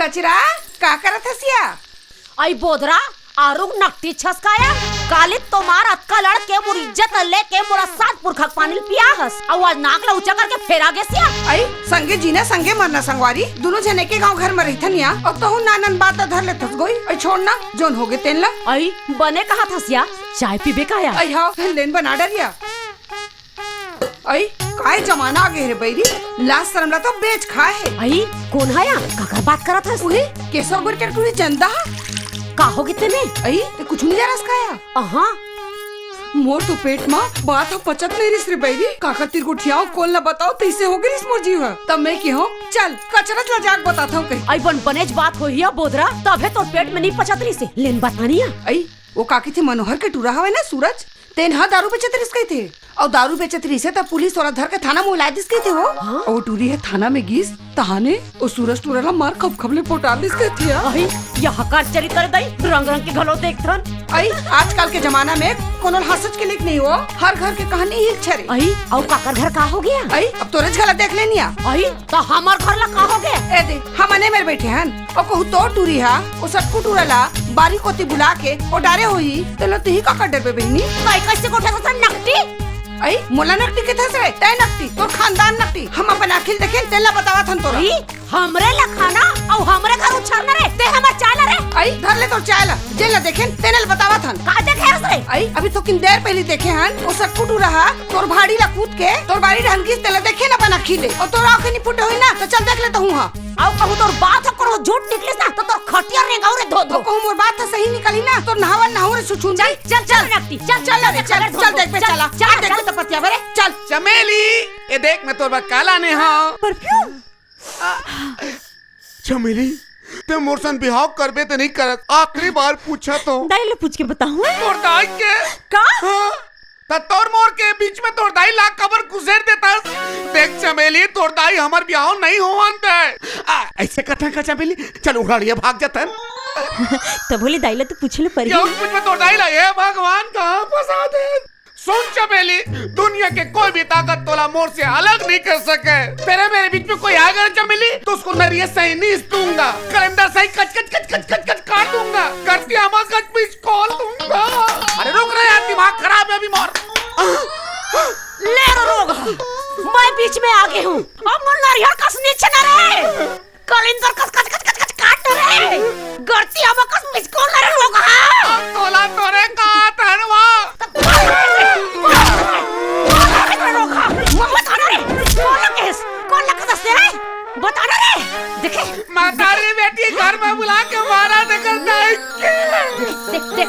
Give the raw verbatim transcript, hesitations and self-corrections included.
कचरा, का करत हस या? अई बोदरा, आरुग नकटी छसकाया। काली तोमार अतका लड़ के मोर इज्जत ल लेके मोला सात पुरखा के पानी ल पिया हस। अउ आज नाक ल ऊंचा करके फेर आ गेस या। अई, संगे जीना, संगे मरना संगवारी, दुनों झन एके गांव घर म रहिथन या। अउ तहूं नानन बात ल धर लेथस गोई। अई छोड़ ना, जोन होगे तेन ल। अई, बने कहत हस या, चाय पीबे का या? अई हाव, लेन बना डर या। अई, काय जमाना आ गे रे बईरी, लाज शरम ला तो बेच खाए हे। अई, कोन हा या? काकर बात करत हस? उही, केसव गुर के टूरी चंदा हा। का होगे तेमे? अई, ते कुछु नइ जानस का या? अहां। मोर तो पेट म बात ह पचत नइ रिस रे बईरी। काकर तिर गोठियाव, कोन ला बताव, तइसे होगे रिस मोर जीव ह। तब मैं केहों, चल, कचरत ला जाके बताथंव कहि। अई बन बनेच बात होही या बोदरा, तभे तोर पेट म नइ पचत रिस हे। लेन बतानी या। अई, ओ का कहिथे, मनोहर के टूरा हवय ना सूरज, तेन ह दारू बेचत रिस कहिथे। अउ दारू बेचत रिस हे त पुलिस ओला धर के थाना म उला दिस कहिथे हो। हां? अउ ओ टूरी ह थाना म गिस, तहाने ओ सूरज टूरा ला मार खपखप ले पोटा दिस कहिथे। अई, यहां का चरित्र दई, रंग रंग के घलो देखथन। अई, आजकल के जमाना म कोनो ल हंसच के लेक नइ हो, हर घर के कहानी ही छरे। अई, अउ काकर घर का होगे? अई, अब तोरेच घर ला देख लेन या। अई, त हमर घर ला का होगे? ए दे, हमन ए मेर बइठे हन। अउ कहूं तोर टूरी हा, ओ सटकू टूरा ला बारी कोती बुला के ओ डारे होही, तेला तिही का कर डरबे बहिनी? कई कइसे गोठा ससन नकटी? अई, मोला नकटी कथस रे, तैं नकटी, तोर खानदान नकटी। हम अपन आंखी ल देखेन, तेला बतावत हन तोला। अई, हमरे ला खाना अउ हमरे घर उछरना रे, ते हमर चाय ला रे। अई, धर ले तोर चाय ला, जेन ला देखेन, तेने ला बतावत हन। का देखे हस रे? अई, अभी थोकिन देर पहिली देखे हन, ओ सटकू टूरा हा, तोर भाड़ी ला कूद के, तोर बारी डहन गिस, तेला देखेन अपन आंखी ले। अउ तोर आंखी नइ फूटे होही ना, त चल देख ले तहूं हा। अउ कहूं तोर बात ह कोनो झूठ निकलिस ना, त तोर खटिया रेंगाहूं रे धो धो। अउ कहूं मोर बात ह सही निकलही ना, तोर नहावन नहाहूं रे छुछुन। चल, चल, चल, चल, नकटी, चल, चल, चल, चल, चल, चल, चल, चल, देख बे, चल, चल, चल, चल, देख बे, चल, त पतिया बरे, चल। चमेली, ए देख, मैं तोर बर का लाने हंव। परफ्यूम। आ, चमेली, ते मोर संग बिहाव करबे ते नइ करस? आखिरी बार पूछत हंव। दाई ले पूछ के बताहूं। तोर दाई के? का? हां। त तोर मोर के बीच म तोर दाई ला काबर घुसेर देथस? देख चमेली, तोर दाई हमर बिहाव नइ होवन दे। आ, अइसे कथन का चमेली? चल उघाड़िया भाग जाथन। त बोले दाई ला तो पूछे ल परही। ये कुछ म तोर दाई ला, हे भगवान, कहां फंसा दे? सुन चमेली, दुनिया के कोई भी ताकत तोला मोर से अलग नहीं कर सके। तेरे मेरे बीच में कोई आएगा ना चमेली, तो उसको नरिये से ही नीस दूंगा, कलेंडर से ही कच कच कच कच कच कच काट दूंगा, करती आमा कच पिच खोल दूंगा। अरे रुक रे यार, दिमाग खराब है अभी मोर। ले रे रोगहा, मैं बीच में आ गई हूँ। अब मोर नरियर कस नीचे ना रे। कलिंदर कस कच कच कच कच काट रे। करती आमा कस पिच खोल रे रोगहा। अब तोला तोरे का धनवा। बता ना रे, कौन लगा दस रे? बता ना रे, देखे। मतारी बेटी घर में बुला के मारा न करता है। देख, देख, देख।